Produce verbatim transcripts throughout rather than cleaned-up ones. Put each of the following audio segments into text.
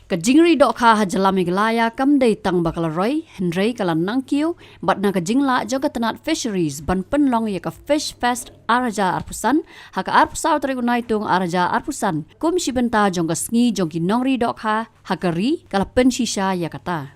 Ka jingri dohkha ha jylla Meghalaya kam dei tang ba ka la roi, hynrei ka la nangkiew bad na ka jinglah jong ka tnat Fisheries ban pynlong ïa ka Fish Fest ar hajar arphew san ha ka arphew saw tarik u Naitung ar hajar arphew san, kum shi bynta jong ka sngi jong ki nongri dohkha ha ka ri, ka la pynshisha ïa kata.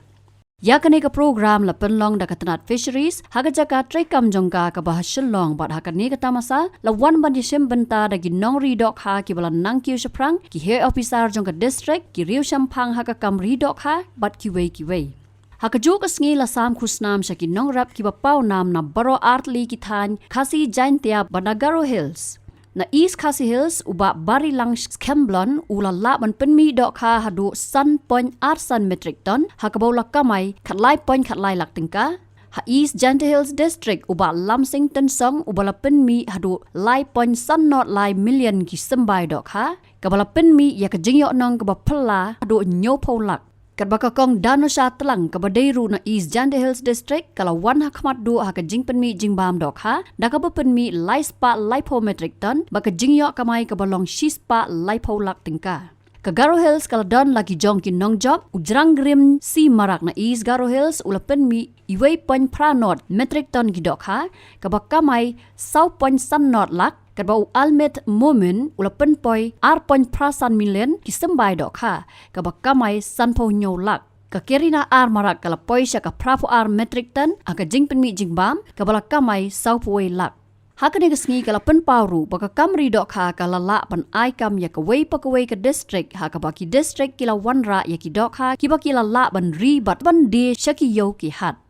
Ïa kane ka program la pynlong da ka tnat Fisheries ha ka jaka treikam jong ka kaba ha Shillong, bad ha kane ka tamasa la wan ban ïashim bynta da ki nongri dohkha kiba la nangkiew shaphrang, ki heh ophisar jong ka district, ki riew shemphang ha ka kam ri dohkha bad kiwei kiwei. Ha kajuh ka sngi la sam khusnam sha ki nongrep kiba pawnam na baroh artylli ki thaiñ Khasi Jaintia bad na Garo Hills. Na East Khasi Hills, u Bah Barilang Skhemblon u la lah ban pynmih dohkha haduh san point ar san metric ton, ha kaba u la kamai khatlai point khatlai lak tyngka. Ha East Jaintia Hills District, u Bah Lamsing Tynsong uba la pynmih haduh lai point san not lai million ki symbai dohkha, kaba la pynmih ïa ka jingïohnong kaba phylla haduh hynñiewphew lak. Katba ka Kong Danusha Tlang kaba dei ruh na East Jaintia Hills District ka la wan ha khmat duh ha ka jingpynmih jingbam dohkha da kaba pynmih lai spah laiphew metric ton, bad ka jingïoh kamai kaba long shi spah laiphew lak tyngka. Ka Garo Hills ka la don la ki jong ki nongjop, u Jrangrim C Marak na East Garo Hills u la pynmih iwei point phra not metric ton ki dohkha, kaba kamai saw point san not lak, katba u Almet Momin u la pynpoi ar point phra san million ki symbai dohkha, kaba kamai sanphew hynñiew lak. Ka Kerina R Marak ka la poi sha ka phraphew ar metric ton ha ka jingpynmih jingbam, kaba la kamai sawphew wei lak. Ha kane ka sngi ka la pynpaw ruh ba ka kam ri dohkha ka la lah ban ai kam ïa kawei pa kawei ka district, ha kaba ki district ki la wanrah ïa ki dohkha kiba ki la lah ban ri bad ban die sha ki ïew ki hat.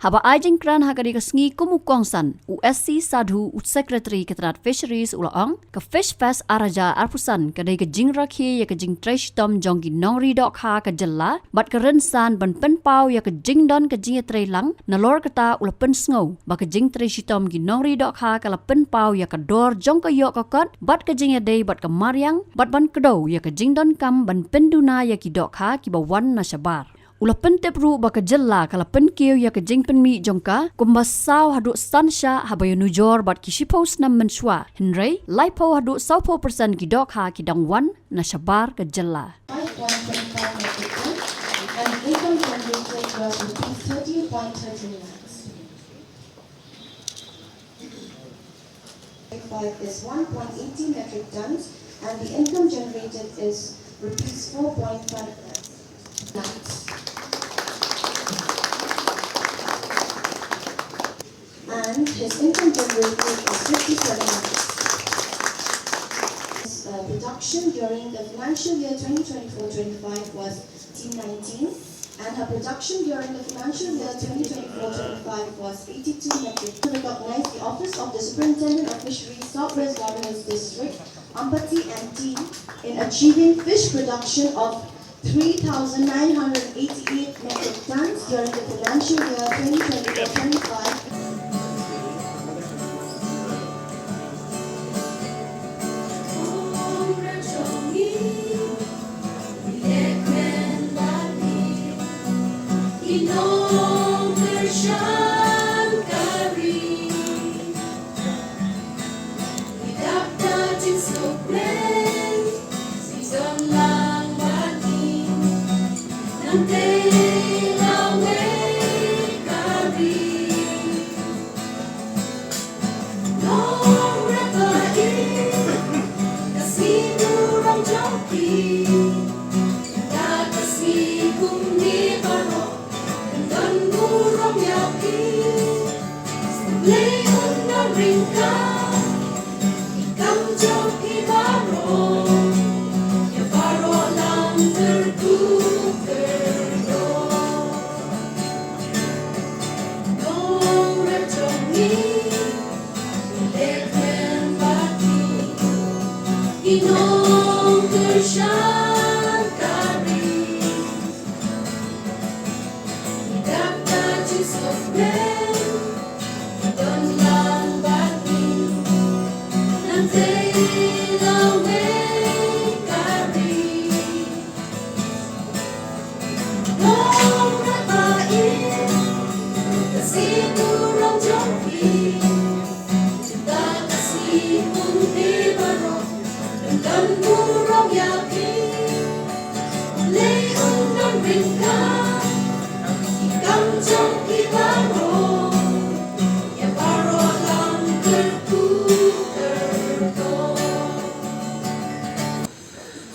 Haba ai jingkren ha kane ka sngi kum u kongsan, u S C Sadhu, u Secretary ka tnat Fisheries, u la ong, ka Fish Fest ar hajar arphew san ka dei ka jingrakhe ïa ka jingtrei shitom jong ki nongri dohkha ka jylla bad ka rynsan ban pynpaw ïa ka jingdon ka jingïatreilang. Nalor kata u la pynsngew ba ka jingtrei shitom ki nongri dohkha ka la pynpaw ïa ka dor jong ka ïoh ka kot bad ka jingïadei bad ka mariang, bad ban kdew ïa ka jingdonkam ban pynduna ïa ki dohkha kiba wan na shabar. U la pyntip ruh ba ka jylla ka la pynkiew ïa ka jingpynmih jong ka kumba saw haduh san shah haba ïanujor bad ki shiphew snem mynshuwa, hynrei laiphew haduh sawphew percent ki dohkha ki dang wan na shabar ka jylla. Five point three five metric ton, and the income generated was rupees thirteen point thirteen lakhs. Five is one point eighty metric tons, and the income generated is rupees four point five lakhs. And his income generated is fifty-seven lakhs. His, uh, production during the financial year twenty twenty-four twenty-five was eighteen nineteen, and her production during the financial year twenty twenty-four twenty-five was eighty-two metric. To recognize the Office of the Superintendent of Fisheries, South West Garo Hills District, Ampati and team in achieving fish production of three thousand nine hundred eighty-eight metric tons during the financial year twenty twenty-four twenty-five.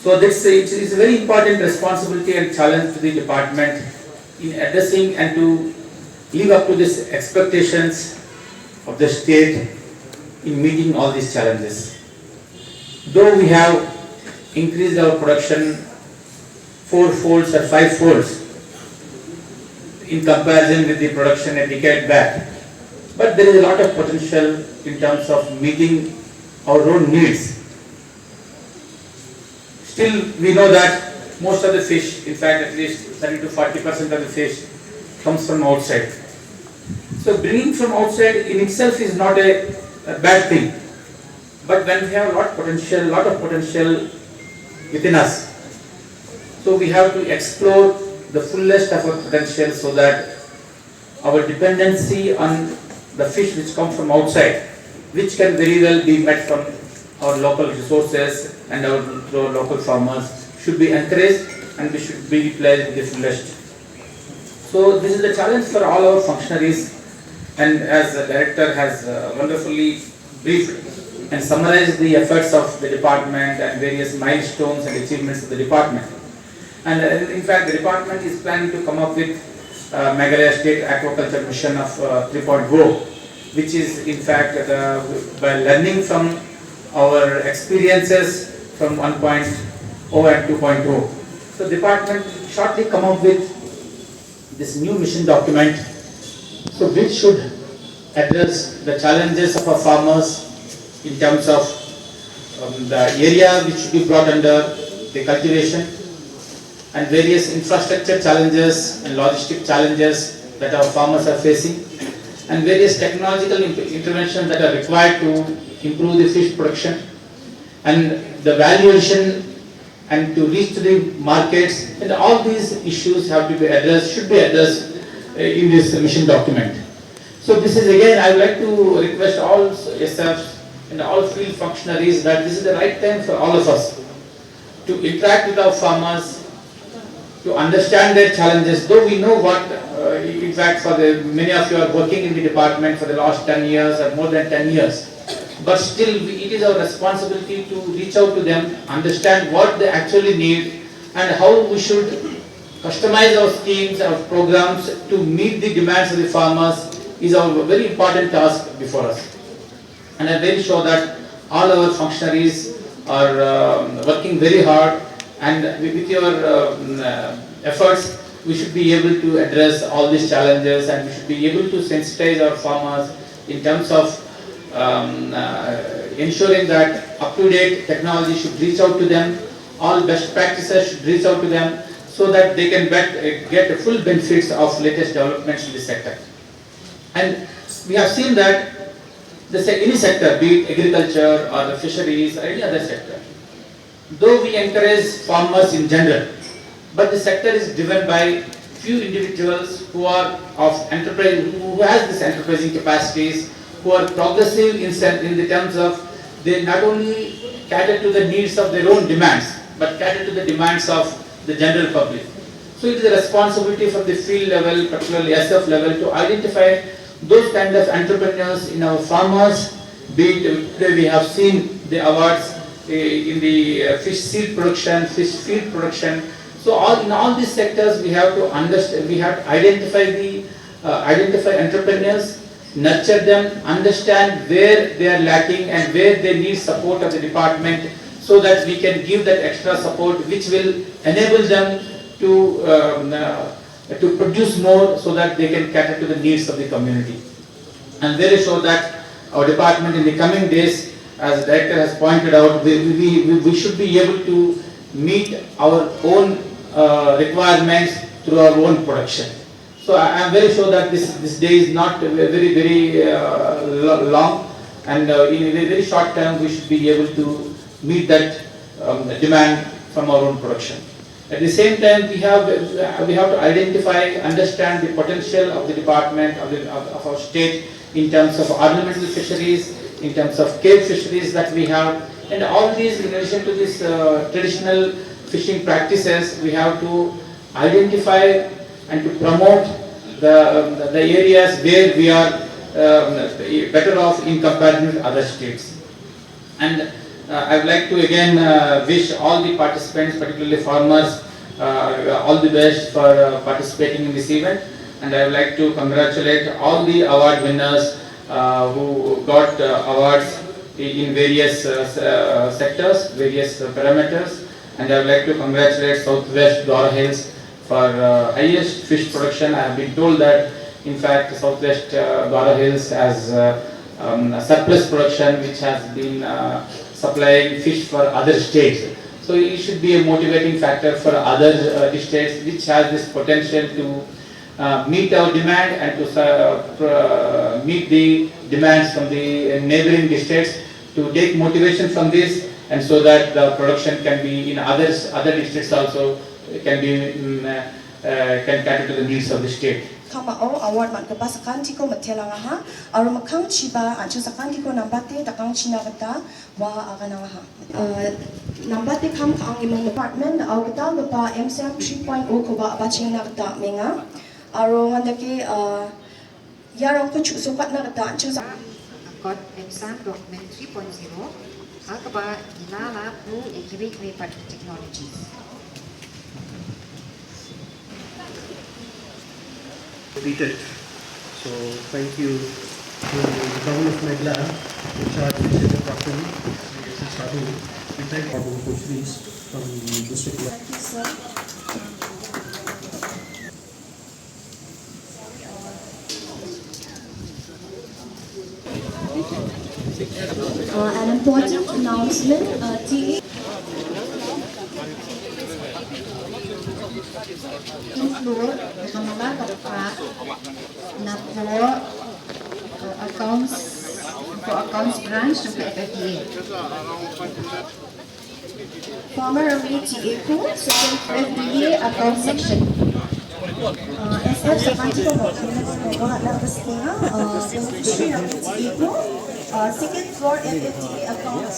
So this is a very important responsibility and challenge to the department in addressing and to live up to these expectations of the state in meeting all these challenges. Though we have increased our production four folds or five folds in comparison with the production a decade back, but there is a lot of potential in terms of meeting our own needs. Still, we know that most of the fish, in fact, at least thirty to forty percent of the fish, comes from outside. So bringing from outside in itself is not a, a bad thing. But when we have a lot potential, lot of potential within us, so we have to explore the fullest of our potential so that our dependency on the fish which come from outside, which can very well be met from our local resources and our, through our local farmers, should be encouraged and we should be utilized to the fullest. So this is the challenge for all our functionaries, and as the director has uh, wonderfully briefed and summarized the efforts of the department and various milestones and achievements of the department. And uh, in fact, the department is planning to come up with uh, Meghalaya State Aquaculture Mission of uh, three point oh, which is in fact the, by learning from our experiences from one point oh and two point oh. So department shortly come up with this new mission document, so which should address the challenges of our farmers in terms of um, the area which should be brought under the cultivation and various infrastructure challenges and logistic challenges that our farmers are facing, and various technological imp- interventions that are required to improve the fish production and the valuation and to reach to the markets, and all these issues have to be addressed, should be addressed uh, in this mission document. So this is again, I would like to request all S Fs and all field functionaries that this is the right time for all of us to interact with our farmers, to understand their challenges, though we know what, uh, in fact, for the many of you are working in the department for the last ten years or more than ten years, but still we, it is our responsibility to reach out to them, understand what they actually need, and how we should customize our schemes, our programs to meet the demands of the farmers is our very important task before us. And I'm very sure that all our functionaries are um, working very hard, and with with your um, uh, efforts, we should be able to address all these challenges, and we should be able to sensitize our farmers in terms of um, uh, ensuring that up-to-date technology should reach out to them, all best practices should reach out to them, so that they can bet, uh, get the full benefits of latest developments in the sector. And we have seen that the se- any sector, be it agriculture or the fisheries or any other sector, though we encourage farmers in general, but the sector is driven by few individuals who are of enterprise, who has this enterprising capacities, who are progressive in, sen- in the terms of they not only cater to the needs of their own demands, but cater to the demands of the general public. So it is a responsibility from the field level, particularly S F level, to identify those kind of entrepreneurs in our farmers, be it today we have seen the awards uh, in the uh, fish seed production, fish feed production. So all in all these sectors we have to understand, we have to identify the uh, identify entrepreneurs, nurture them, understand where they are lacking and where they need support of the department, so that we can give that extra support which will enable them to um, uh, to produce more so that they can cater to the needs of the community. I'm very sure that our department in the coming days, as the director has pointed out, we, we, we, we should be able to meet our own uh, requirements through our own production. So I am very sure that this, this day is not very, very uh, lo- long, and uh, in a very, very short time we should be able to meet that um, demand from our own production. At the same time, we have we have to identify, understand the potential of the department of, the, of, of our state in terms of ornamental fisheries, in terms of cave fisheries that we have, and all these in addition to these uh, traditional fishing practices, we have to identify and to promote the, the areas where we are um, better off in comparison with other states. And Uh, I would like to again uh, wish all the participants, particularly farmers, uh, all the best for uh, participating in this event. And I would like to congratulate all the award winners uh, who got uh, awards in various uh, uh, sectors, various uh, parameters. And I would like to congratulate Southwest Dwara Hills for uh, highest fish production. I have been told that, in fact, Southwest uh, Dwara Hills has uh, um, a surplus production which has been uh, supplying fish for other states. So it should be a motivating factor for other uh, states which has this potential to uh, meet our demand and to uh, pr- meet the demands from the neighboring districts, to take motivation from this, and so that the production can be in others, other districts also can be mm, uh, uh, can cater to the needs of the state. Kama o award man kaba sakan tiko matela ngaha, aro makang chiba anchu sakan tiko nambate takang china kata wa agana ngaha. Uh, nambate kam ka ang imang department au kata kaba M S M three point oh kaba baching na kata menga. Aro ngandake uh, yarong kuchu sokat na kata anchu sa. Akot M S M document three point zero, akaba ilala pu ekibik me part technologies. Repeated. So thank you to the Governor of Meghalaya, in charge of the department, Mister Sadhu. We thank Honorable Coach Rees from the district. Thank you, sir. Uh, an important announcement, uh, T A. Include the Kamala Kappa, Napo, uh, accounts, for accounts branch of the F F D A. Former Ramli T A Pu, second F D A account section. Uh, S F seventy-four, uh, beneficiary Ramli T A Pu, uh, second floor F F D A accounts.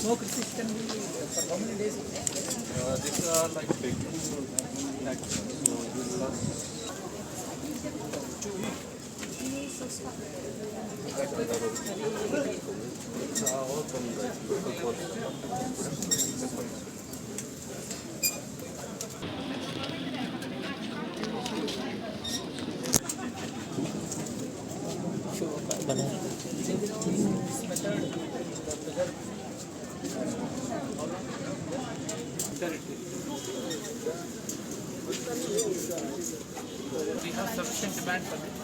Smoke resistant will, for how many days? Uh, these are like baking, like, so it will last two weeks. We have sufficient demand for this.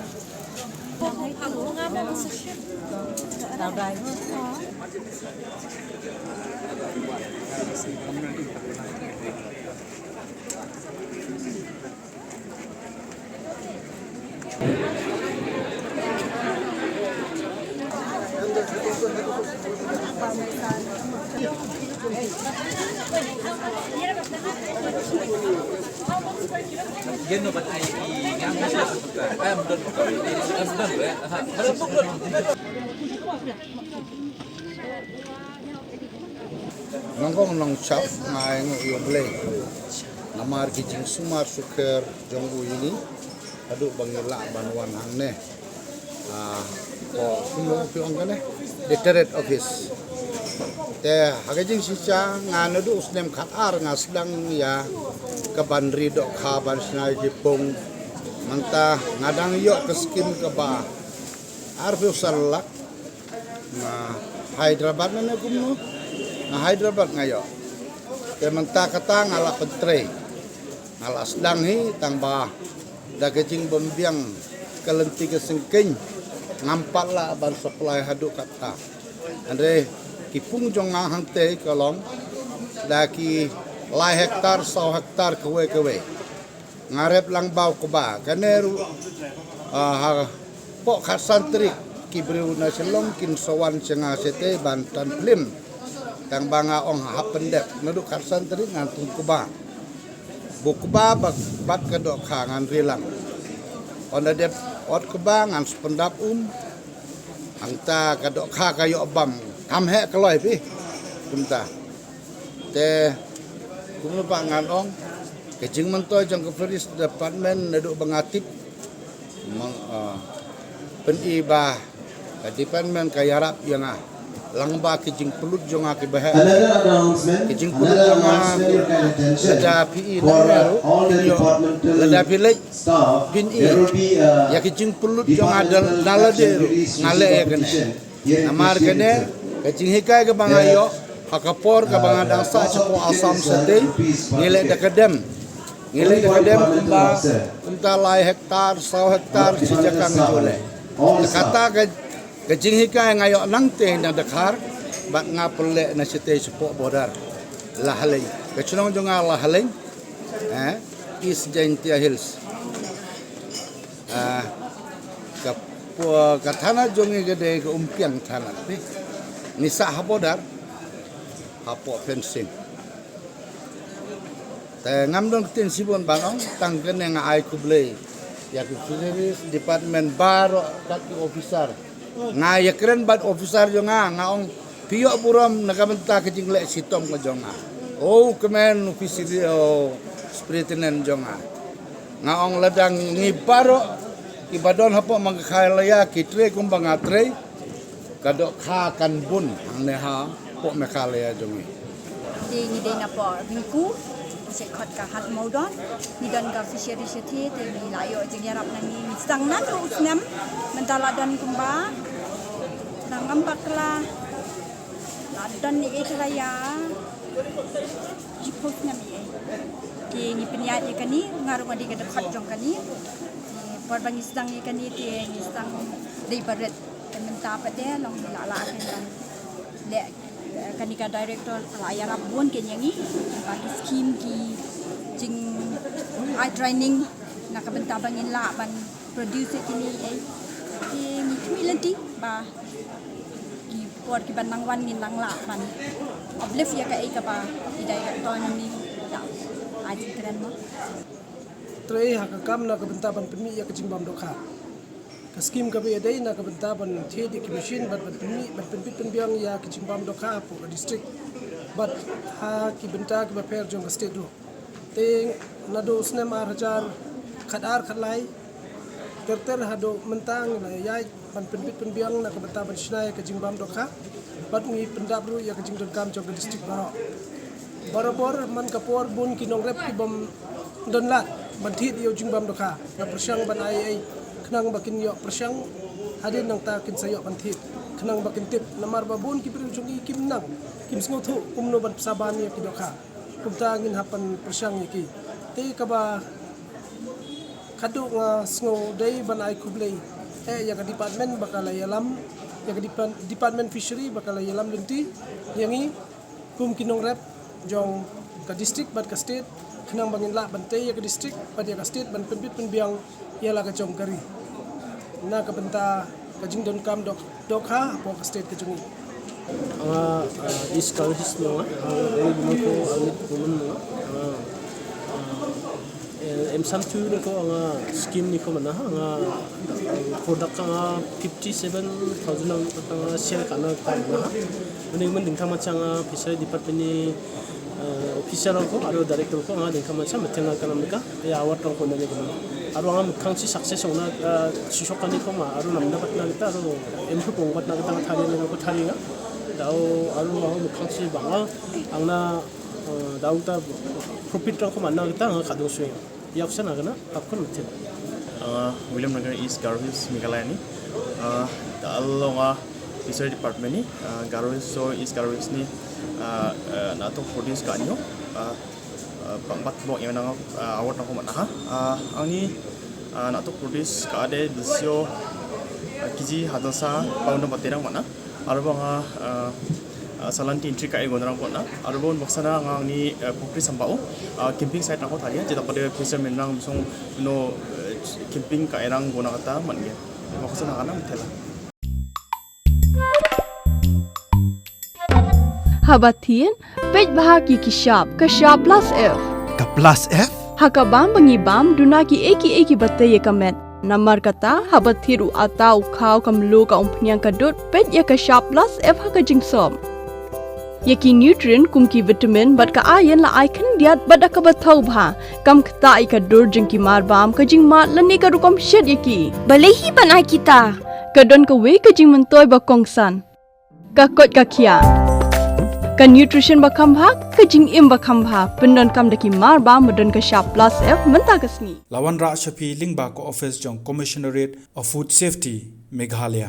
Nongkong nongchap ngai ngu ïa U Blei. Namar ki jingsumar sukher jong u ïa ngi. Haduh ba ngi lah ban wan hangne. Ah, ko kumno phi ong kane? Directorate office. Te ha ka jingshisha nga naduh u snem khatar nga sdang ïa ka ban ri dohkha ban shna ïa ki pung. Mynta nga dang ïoh ka skim kaba arphew san lak. Nga Hyderabad ne kumno? Nga Hyderabad nga ïoh. Te mynta kata nga la pyntrei. Nga la sdang hi tang ba Da ka jingbym biang ka lynti ka syngkien, ngam pat lah ban supply haduh katta. Hynrei ki pung jong nga hangtei ka long da ki lai hektar, saw hektar kawei kawei. Nga rep lang ba u kba kane ruh, ah, hapoh khatsan tarik ki briew na Shillong kin sa wan sha nga shatei ban tan phlim. Tang ba nga ong hap pyndep naduh khatsan tarik ngan tung kba. Ba u kba bad ka dohkha ngan ri lang. Ynda dep ot kba ngan sa pyndap um. Hangta ka dohkha ka ïoh bam, kam heh kloi phi. Kumta te kumno ba ngan ong, ka jingmyntoi jong ka Fisheries Department naduh ba nga tip, mang, ah, pyni ba ka department ka ïarap ïa nga lang ba ki jingpynlut jong nga kiba heh. Another announcement, Ki jingpynlut another jong nga, announcement, your kind attention, lada phi i for, na uh, all the ïoh, departmental lada phi leit, staff, phin i, there will be a ïa ki jingpynlut jong nga da, departmental da lade action ruh, release nga leh ïa kane. Competition. Namar kane ka jinghikai kaba nga ïoh ha ka por kaba nga dang sah shapoh Assam shatei, ngi leh da ka dem. Ngi leh da ka dem kumba, kumta lai hektar, saw hektar shi jaka ngi ju leh. Te kata ka, ka jinghikai nga ïoh nangtei na Dkhar bad nga pynleh na shatei shapoh border. Lahaleiñ. Ka shnong jong nga Lahaleiñ, eh, East Jaintia Hills. Ah, ka, ka thana jong ngi ka dei ka Umkiang thana, phi. Ngi sah ha border hapoh fencing. Te ngam don ktien shibun ban ong, tang kane nga ai khublei ïa ki Fisheries Department baroh kat ki officer. Nga ïakren bad officer jong nga, nga ong phi ïoh burom na ka bynta ka jingleh shitom ka jong nga. O kmen u Fishery, o Superintendent jong nga. Nga ong lada ngi baroh kiba don hapoh Meghalaya ki trei kumba nga trei, ka dohkha kan bun hangne hapoh Meghalaya jong ngi. Te ngi dei na poh Ringku, sha khot ka Hat Mawdon, ngi don ka fishery shatei, te ngi la ïoh jingïarap na ngi, ngi sdang naduh u snem, mynta la don kumba, sdang ngam bakla, la don ïa ka la ïa, jipos ngam ïa. Te ngi pynïaid ïa kane, nga ruh nga dei ka dkhot jong kane. Te por ba ngi sdang ïa kane, te ngi sdang dei ba rit. Te mynta pat te long ngi la lah kein ban leh, eh, kane ka director la ïarap bun kein ïa ngi ba ki scheme ki jing ai training na ka bynta ba ngin lah ban produce ïa kine, eh, ki ngi khmih lynti ba ki por kiban nang wan ngin nang lah ban uplift ïa kaei kaba i director ngi da ai jingkren mo. Trei ha ka kam na ka bynta ban pynmih ïa ka jingbam dohkha. Ka scheme kaba ïadei na ka bynta ban thied ïa ki machine bad ban pynmih, ban pynbit pynbiang ïa ka jingbam dohkha hapoh ka district bad ha ki bynta kiba pher jong ka state ruh. Te naduh u snem ar hajar khatar khatlai ter ter haduh mynta ngi la ïaid ban pynbit pynbiang na ka bynta ban shna ïa ka jingbam dohkha bad ngi pyndap ruh ïa ka jingdonkam jong ka district baroh. Barabor man ka por bun ki nongrep ki bym don lad ban thied ïa u jingbam dohkha. Nga pyrshang ban ai ei khnang ba kin ïoh pyrshang hadien nangta kin sa ïoh ban thied khnang ba kin tip, namar ba bun ki briew jong ngi kim nang, kim sngewthuh kumno ban pynsaban ïa ki dohkha. Kumta ngin hap ban pyrshang ïa ki. Te kaba khadduh nga sngew dei ban ai khublei eh ïa ka department ba ka la ïalam, ïa ka depa-, department fishery ba ka la ïalam lynti ïa ngi kum ki nongrep jong ka district bad ka state khnang ba ngin lah ban tei ïa ka district bad ïa ka state ban pynbit pynbiang ïa la ka jong ka ri na ka bynta ka jingdonkam doh-, dohkha hapoh ka state ka jong ngi. Nga, ah, East Garo Hills nong, ah, nga, nga, nga, nga, eh, em sam tu ne ko nga scheme ni ko mana, nga, eh, product nga fifty seven thousand nga sale kana ka mana. Mending mending kama changa fishery department ni, eh, officer ko, aro director ko, nga ding kama changa meten nga kana meka. Ya, award tong ko nani ko. Aro anga mkhang si success ong na, eh, si shok kani ko ma, aro nam dapat na kita, aro improve ong bat na kita thari na ko thari nga. Dau aro anga mkhang si bang nga, ang na, eh, dau ta profit tong ko ma na kita nga kadung swing. Ya, kusa na kana, akun mtin. Anga Williamnagar East Garo Hills Meghalaya ni. Eh, dal anga Fishery Department ni, eh, Garo Hills so East Garo Hills ni, eh, eh, na to produce ka anyo. Eh, eh, bang bat bok yang nang, eh, award nang ko ma na ha. Eh, ang ni Ah, na tok produce ka ade bisio, ah, kiji hadasa pound ba terang mana. Arba nga, ah, ah, salanti entry ka ego narang kona. Arba un baksana nga ni, ah, pukri sambao. Ah, camping site nako thalia, jeta pada pisa menrang bisong no, eh, camping ka erang gona kata man ge. Baksana kana mithela. Haba thied, peit bha ki ki shap, ka shap plus F. Ka plus F? Ha ka bam ba ngi bam, duna ki ei ki ei ki ba tei ïa ka met. Namar kata, haba thied u ata, u khaw, ka mluh, ka umphniang, ka dud, peit ïa ka shap plus F ha ka jingsop. Ïa ki nutrient kum ki vitamin bad ka iron la ai khyndiat bad da kaba thaw bha. Kam ktah ïa ka dur jong ki mar bam, ka jingmad lane ka rukom shet ïa ki. Balei hi ban ai kita? Ka don kawei ka jingmyntoi ba kongsan. Ka koit ka khiah. Ka nutrition ba kham bha, ka jingim ba kham bha. Pyndonkam da ki mar bam ba don ka shap plus F mynta ka sngi. La wanrah sha phi lyngba ka office jong Commissionerate of Food Safety, Meghalaya.